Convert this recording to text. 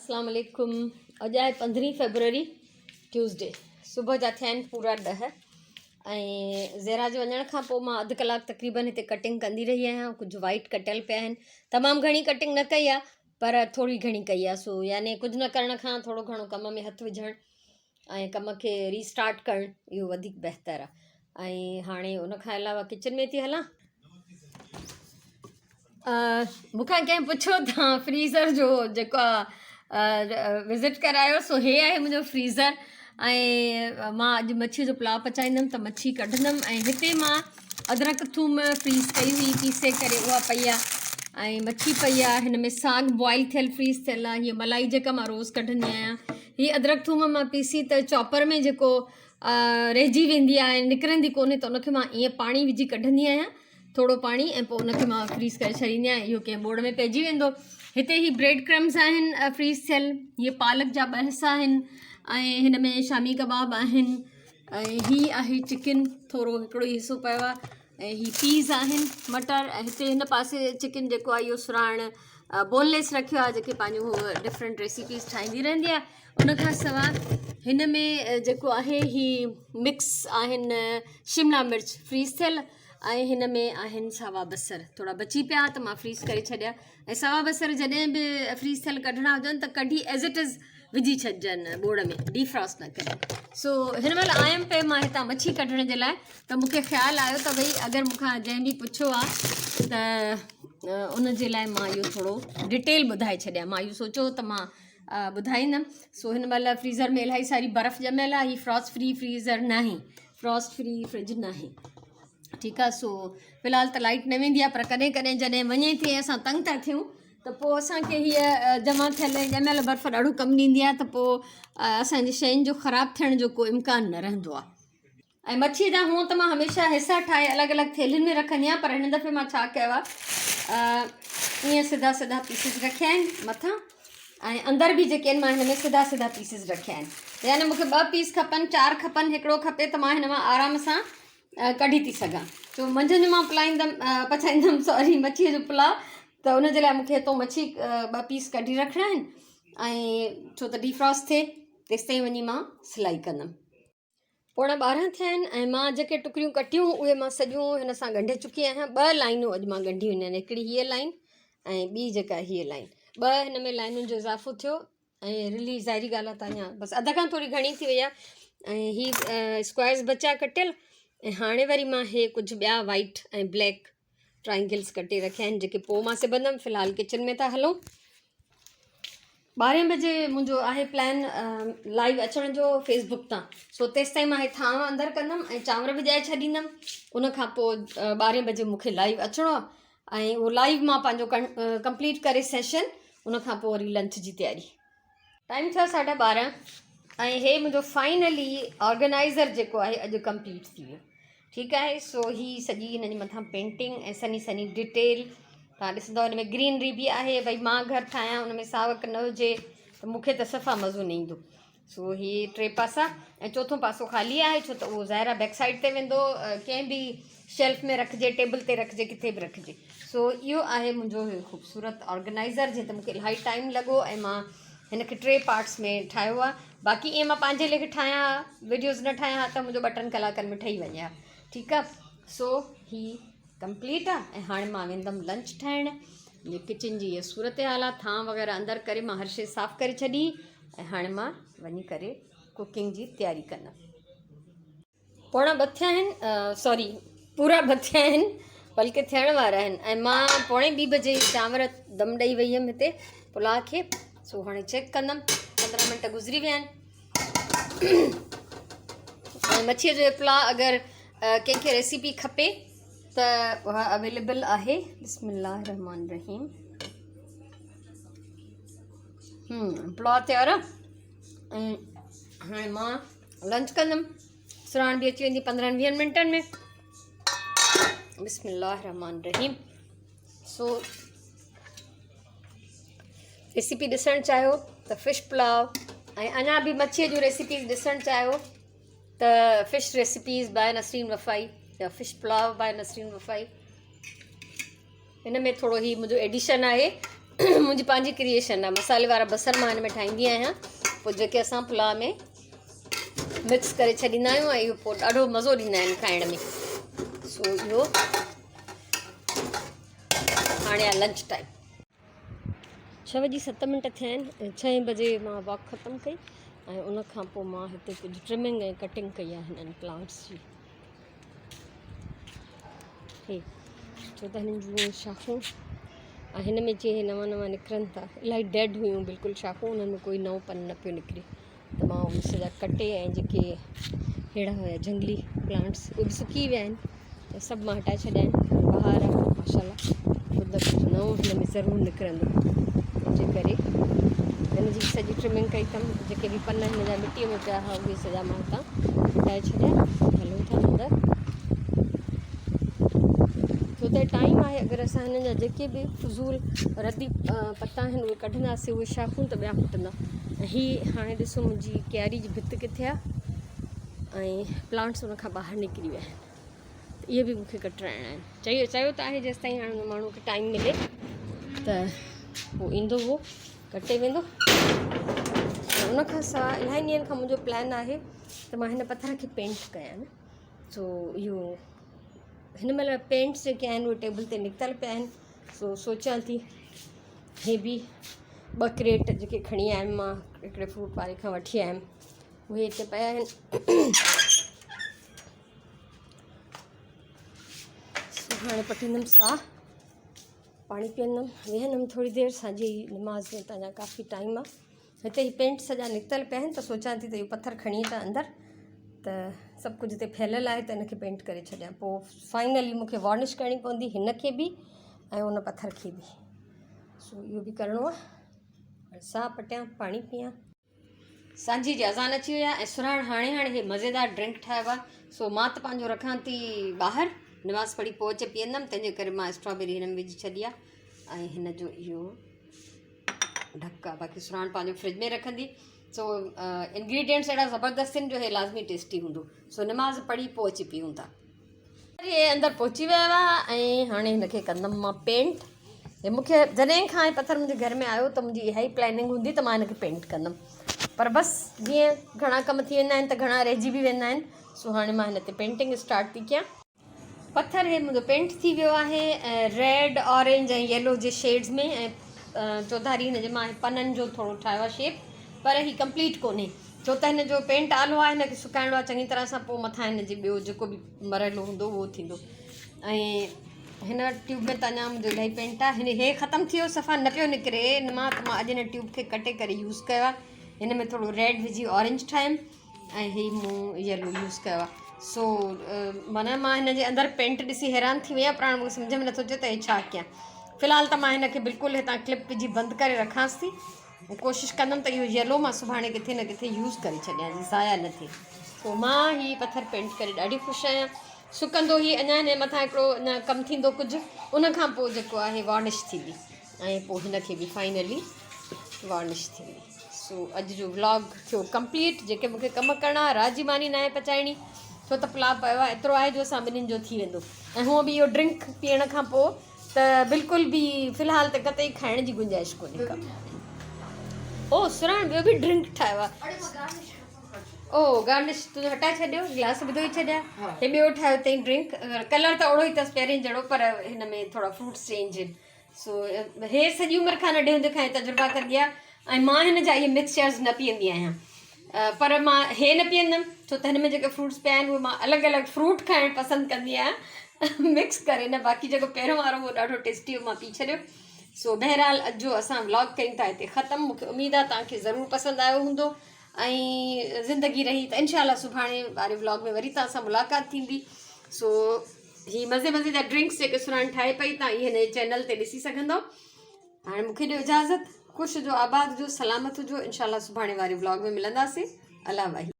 اسلام عليڪم اڄ آهي پندرهين فيبروري ٽيوزڊي صبح جا ٿيا آهن پورا 10 ۽ زهرا جي وڃڻ کان پوء مان اڌ ڪلاڪ تقريبن هتي ڪٽنگ ڪندي رهي آهيان. ڪجهه وائٽ ڪٽيل پيا آهن، تمام گهڻي ڪٽنگ نه ڪئي آهي پر ٿوري گهڻي ڪئي آهي. سو يعني ڪجهه نه ڪرڻ کان ٿورو گهڻو ڪم ۾ هٿ وجهڻ ۽ ڪم کي ريسٽارٽ ڪرڻ اهو وڌيڪ بهتر آهي. ۽ هاڻي ان کان علاوه ڪچن ۾ ٿي هلان. مون کان ڪنهن پڇيو ته فريزر جو جيڪو آهي وزٽ ڪرايو، سو هي آهي منهنجو فريزر ۽ مان اڄ مڇي جو پلاء پچائيندم ته مڇي ڪڍندم. ۽ هتي مان ادرڪ ٿوم فريز ڪئي هئي پيسي ڪري، اها پئي آهي ۽ مڇي پئي آهي. هن ۾ ساڳ بوائل ٿيل فريز ٿيل آهي. هيء ملائي جيڪا مان روز ڪڍندي آهيان. هي ادرڪ ٿوم مان پيسي ته چاپر ۾ جيڪو رهجي ويندي آهي، نڪرندي ڪونهي، ته ان کي مان ائين پاڻي وجهي ڪڍندي آهيان، ٿورو پاڻي، ۽ پوء ان کي مان فريز ڪري ڇڏيندي آهيان. اهو ڪنهن ٻوڙ ۾ پئجي ويندو. هتي هي بريڊ ڪرمز آهن فريز ٿيل، هي پالڪ جا ٻه حصا آهن ۽ هن ۾ شامي ڪباب آهن ۽ هي آهي چڪن، ٿورو هڪڙو ئي حصو پيو آهي، ۽ هي پيز آهن، مٽر. ۽ هتي هن پاسي چڪن جيڪو آهي اهو سراڻ بونليس رکيو آهي، جيڪي پنهنجون هو ڊفرنٽ ريسيپيز ٺاهيندي رهندي آهي. ان کان سواء هن ۾ جيڪو آهي هي مڪس آهن شملا مرچ فريز ٿيل ۽ هن ۾ آهن ساوا بصر، ٿورا بچي پيا ته مان فريز ڪري ڇڏيا. ۽ ساوا بصر جڏهن به فريز ٿيل ڪڍڻا هجن ته ڪڍي ايز it از وجهي ڇڏجن ٻوڙ ۾، ڊيفراسٽ نه ڪجن. سو هن مهل آيم پئي مان هتان مڇي ڪڍڻ جي لاء ته مون کي خيال آيو ته ڀئي اگر مون کان جنهن به پڇيو آ ته ان جي لاء مان اهو ٿورو ڊيٽيل ٻڌائي ڇڏيان. مان اهو سوچيو ته مان ٻڌائيندم. سو هن مهل فريزر ۾ الاهي ساري برف ڄميل آهي. هي فراسٽ فري فريزر ناهي، فراسٽ فري فرج ناهي، ٺيڪ آهي. سو في الحال ته لائٽ نه ويندي آهي، پر ڪڏهن ڪڏهن جڏهن وڃي ٿي ۽ اسان تنگ ٿا ٿيون ته پوء اسانکي هيء جمع ٿيل ۽ ڄميل برف ڏاڍو ڪم ڏيندي آهي، ته پوء اسانجي شين جو خراب ٿيڻ جو ڪو امڪان نه رهندو آهي. ۽ مڇيء جا هونء ته مان هميشه حصا ٺاهي الڳ الڳ ٿيلهين ۾ رکندي آهيان، پر هن دفعي مان ڇا ڪيو آهي، ائين سڌا سڌا پيسز رکيا آهن مٿان ۽ اندر به جيڪي آهن مان هن ۾ سڌا سڌا پيسز رکيا آهن. يعني مون کي ٻه پيس کپن، چار کپن، هڪڙو کپي ته مان هن مان آرام سان ڪڍي ٿي سگهان. ڇو منجهند جو مان پلائيندم، پچائيندم سوري، مڇيء جو پلاء، ته ان جي لاء مون کي هتو مڇي ٻه پيس ڪڍي رکڻا آهن ۽ ڇو ته ڊيفراسٽ ٿئي تيستائين وڃي مان سلائي ڪندم. 11:45 ٿيا آهن ۽ مان جيڪي ٽڪريون ڪٽيون اهي مان سڄيون هن سان ڳنڍي چڪي آهيان. ٻه لائنون اڄ مان ڳنڍيون آهن، هڪڙي هيء لائن ۽ ٻي جيڪا هيء لائن. ٻه هن ۾ لائنن جو اضافو ٿيو ۽ رلي ظاهري ڳالهه آهي ته اڃا بس اڌ کان ٿوري گهڻي ٿي وئي آهي ۽ هي اسڪوائرز بچا ڪٽيل. ۽ هاڻي وري مان هي ڪجهه ٻيا وائٽ ۽ بليڪ ٽرائنگلز ڪٽي رکيا آهن جيڪي پوء مان سبندم. في الحال ڪچن ۾ ٿا هلون. 12 بجي منهنجو آهي پلان لائيو اچڻ جو فيس بڪ تان، سو تيستائين مان هي ٿانو اندر ڪندم ۽ چانور ڀڄائي ڇڏيندم. ان کان پوء 12 بجي مون کي لائيو اچڻو آهي ۽ اهو لائيو مان پنهنجو ڪمپليٽ ڪري سيشن، ان کان پوء وري لنچ جي تياري. ٽائيم ٿيو 12:30 ۽ هي منهنجو فائنلي آرگنائزر جيڪو آهي اڄ ڪمپليٽ ٿي ويو، ٺيڪ آهي. سو هي سڄي هن جي مٿان پينٽنگ ۽ سنهي سنهي ڊيٽيل توهان ڏسندو، هن ۾ گرينري به آهي. ڀئي مان گهر ٺاهيان ان ۾ ساوڪ نه هجي ته مون کي ته صفا مزو نه ايندو. سو هي ٽي پاسا ۽ چوٿون پاسو خالي آهي، ڇو ته اهو ظاهر آهي بيڪ سائيڊ تي ويندو، ڪنهن به شيلف ۾ رکجي، ٽيبل تي رکجي، ڪٿي به رکجي. سو اهو آهي منهنجو خوبصورت آرگنائزر، جنهن تي مون کي الاهي ٽائيم لڳو ۽ مان هن کي ٽي پارٽس ۾ ٺاهيو آهي. باقي ائين مان پنهنجي ليکي ٺاهيان ها، ويڊيوز نه ٺاهيان ها ته منهنجو ٻه ٽن ڪلاڪن ۾ ٺهي وڃي ها، ٺيڪ آهي. سو هي ڪمپليٽ آهي ۽ هاڻي مان ويندم لنچ ٺاهڻ. منهنجي ڪچن جي هيء صورت حال آهي. ٿانء وغيره اندر ڪري مان هر شيء صاف ڪري ڇڏي ۽ هاڻي مان وڃي ڪري ڪوڪنگ جي تياري ڪندم. 1:45 ٿيا آهن، سوري پورا ٻه ٿيا آهن بلڪه ٿيڻ وارا آهن ۽ مان 1:45 بجي چانور دم ڏئي وئي هيم هتي پلاء کي. سو هاڻي چيڪ ڪندم، 15 منٽ گذري ويا آهن. ۽ مڇيء جو پلاء اگر ڪنهن کي ريسيپي کپي ته اها اويليبل آهي. بسم الله الرحمن الرحيم. پلاء تيار آهي ۽ هاڻي مان لنچ ڪندم. سراڻ به اچي ويندي 15 20 منٽن ۾. بسم الله الرحمن الرحيم. سو ريسيپي ڏسڻ چاهيو ته فش پلاء ۽ اڃا به مڇيء جون ريسيپيز ڏسڻ چاهيو ته فش ريسيپيز باء نسرين وفائي يا فش پلاء باء نسرين وفائي. هن ۾ ٿورو هي منهنجو ايڊيشن آهي منهنجي پنهنجي ڪريئيشن آهي مصالحي وارا بصر مان هن ۾ ٺاهيندي آهيان پوء جيڪي اسان پلاء ۾ مڪس ڪري ڇڏيندا آهيون ۽ اهو پوء ڏاڍو مزو ڏيندا آهن کائڻ ۾ سو اهو هاڻي آهي لنچ ٽائيم ڇهه وڄي ست منٽ ٿيا آهن ۽ ڇهين بجي مان واڪ ختم ڪئي ۽ ان کان پوء مان هتي ڪجهه ٽرمنگ ۽ ڪٽنگ ڪئي آهي هنن پلانٽس جي هي ڇو ته هنن جون شاخون ۽ هن ۾ جي نوان نوان نڪرن ٿا الاهي ڊيڊ هيون بلڪل شاخون انهن ۾ ڪوئي نئون پن نه پيو نڪري ته مان اهي سڄا ڪٽي ۽ جيڪي اهڙا هيا جهنگلي پلانٽس اهي به سڪي ويا آهن ته سڀ مان هٽائي ڇڏيا آهن بهار آهي ماشاء الله ڪجهه نه ڪجهه نئون هن ۾ ضرور نڪرندو ان جي ڪري هن جي سڄي ٽرمنگ ڪئي اٿم جيڪي به پن هن جا مٽيء ۾ پيا هئا اهي سڄا مان هتان هٽائي ڇڏيا هلون ٿا اندر ڇو ته ٽائيم آهي اگر اسان هنن جا جيڪي به فضول ردي پتا آهن اهي ڪڍنداسين اهي شاخون ته ٻيا ڦٽندا ۽ هي هاڻي ڏسو منهنجي ڪياري جي ڀت ڪٿي آهي ۽ پلانٽس ان کان ٻاهر نڪري ويا آهن ته اهي به مونکي ڪٽرائڻا آهن چيو چيو ته آهي جيستائين هاڻي ان ماڻهو کي ٽائيم ملي ته هو ايندو هو ڪٽي ويندو ان کان سواء الاهي ڏينهن کان منهنجو پلان آهي ته مان هن پٿر کي پينٽ ڪيان سو اهو هن مهل پينٽس جيڪي آهن اهي ٽيبل تي نڪتل پيا آهن سو سوچيان ٿي هي به ٻه ڪريٽ جيڪي کڻي آيم مان هڪڙي فروٽ واري کان وٺي آيم اهي هتي پيا آهن سو هاڻي پٽيندم ساهه پاڻي پيئندم ويهندم ٿوري دير سانجهي جي نماز ۾ ته اڃا ڪافي ٽائيم آهي هتي هي پينٽ سڄا نڪتل پيا آهن ته سوچان ٿي ته اهو پٿر کڻي اچان اندر ته سڀ ڪجهه هتي ڦهليل آهي ته ان کي پينٽ ڪري ڇڏيان پوء فائنلي مون کي وارنش ڪرڻي پوندي هن کي به ۽ ان پٿر کي به سو اهو به ڪرڻو آهي ساهه پٽيان پاڻي پيان سانجهي جي اذان اچي وئي آهي ۽ سرهاڻ هاڻي هاڻي هي مزيدار ڊرنڪ ٺاهيو آهي سو مان ته پنهنجو رکان ٿي ٻاهر نماز پڙهي پوء اچي پيئندم تنهن جي ڪري مان اسٽرابيري هن ۾ وجهي ڇڏي آهي ۽ هن جو اهو ڍڪ آهي باقي سرهاڻ پنهنجو فرج ۾ رکندي سو انگريڊينٽس اهڙا زبردست آهن جو هي لازمي ٽيسٽي هوندو سو نماز پڙهي پوء اچي پيئون ٿا هي اندر پهچي ويا هئا ۽ هاڻي هن کي ڪندم مان پينٽ هي مون کي جڏهن کان هي پٿر منهنجي گهر ۾ آيو ته منهنجي اها ئي پلاننگ هوندي ته مان هن کي پينٽ ڪندم پر بس جيئن گهڻا ڪم ٿي ويندا آهن ته گهڻا رهجي به ويندا آهن سو هاڻي مان هن تي پينٽنگ اسٽارٽ ٿي ڪيان پٿر هي منهنجو پينٽ ٿي ويو آهي ۽ ريڊ اورينج ۽ يلو جي شيڊز ۾ ۽ چوڌاري هن جي مان پنن جو ٿورو ٺاهيو آهي شيپ پر هي ڪمپليٽ ڪونهي ڇو ته هن جو پينٽ آلو آهي هن کي سڪائڻو آهي چڱي طرح سان پوء مٿان هن جي ٻيو جيڪو به مرحلو هوندو اهو ٿيندو ۽ هن ٽيوب ۾ ته اڃا منهنجو الاهي پينٽ آهي هن هي ختم ٿي ويو صفا نه پيو نڪري هن مان ته مان اڄ هن ٽيوب کي ڪٽي ڪري يوز ڪيو آهي هن ۾ ٿورو ريڊ وجهي اورينج ٺاهيم ۽ هي مون يلو يوز ڪيو آهي سو معنيٰ مان هن جي اندر پينٽ ڏسي حيران ٿي وئي آهيان پر هاڻي مونکي سمجهه ۾ نٿو اچي ته هي ڇا ڪيان في الحال ته مان هن کي بلڪل هتان ڪلپ وجهي بند ڪري رکانس ٿي ڪوشش ڪندم ته اهو يلو مان سڀاڻي ڪٿي نه ڪٿي يوز ڪري ڇڏيان جي ضايع نه ٿئي سو مان هي پٿر پينٽ ڪري ڏاڍي خوش آهيان سڪندو هي اڃا هن مٿان هڪڙو اڃا ڪم ٿيندو ڪجهه ان کان پوء جيڪو آهي وارنش ٿيندي ۽ پوء هن کي به فائنلي وارنش ٿيندي سو اڄ جو ولاگ ٿيو ڪمپليٽ جيڪي مونکي ڪم ڪرڻا رات جي ماني ناهي پچائڻي ڇو ته پلاء پيو آهي ايترو آهي جو اسان ٻنهين جو ٿي ويندو ۽ هونء به اهو ڊرنڪ پيئڻ کان پوء ته بلڪل به في الحال ته قطعي کائڻ جي گنجائش ڪونهي ڪا او سرهاڻ ٻيو به ڊرنڪ ٺاهيو آهي او گارنش تون هٽائي ڇڏيو گلاس به ڌوئي ڇڏيا هي ٻيو ٺاهيو اٿئي ڊرنڪ ڪلر ته اوڙو ئي اٿس پهرين جهڙو پر هن ۾ ٿورا فروٽس چينج آهن سو هي سڄي عمر کان ننڍي هوندي کان تجربا ڪندي آهي ۽ مان هن جا اهي مڪسچرز نه پيئندي آهيان پر مان هي نه پيئندم ڇو ته هن ۾ جيڪي فروٽس پيا آهن اهي مان الڳ الڳ فروٽ کائڻ پسند ڪندي آهيان مڪس ڪري نه باقي جيڪو پهريون وارو هو ڏاڍو ٽيسٽي هو مان پي ڇڏيو سو بهرحال اڄ جو اسان ولاگ ڪيون ٿا هتي ختم مونکي اميد آهي توهان کي ضرور پسند آيو هوندو ۽ زندگي رهي ته انشاء الله سڀاڻي واري ولاگ ۾ وري توهان سان ملاقات ٿيندي سو هي مزي مزي جا ڊرنڪس جيڪي سرهاڻ ٺاهي پئي تان اهي هن جي چينل تي ڏسي سگهندو هاڻي مونکي ڏيو اجازت خوش هجو آباد هجو سلامت هجو انشاء الله سڀاڻي واري ولاگ ۾ ملنداسين الله واهي.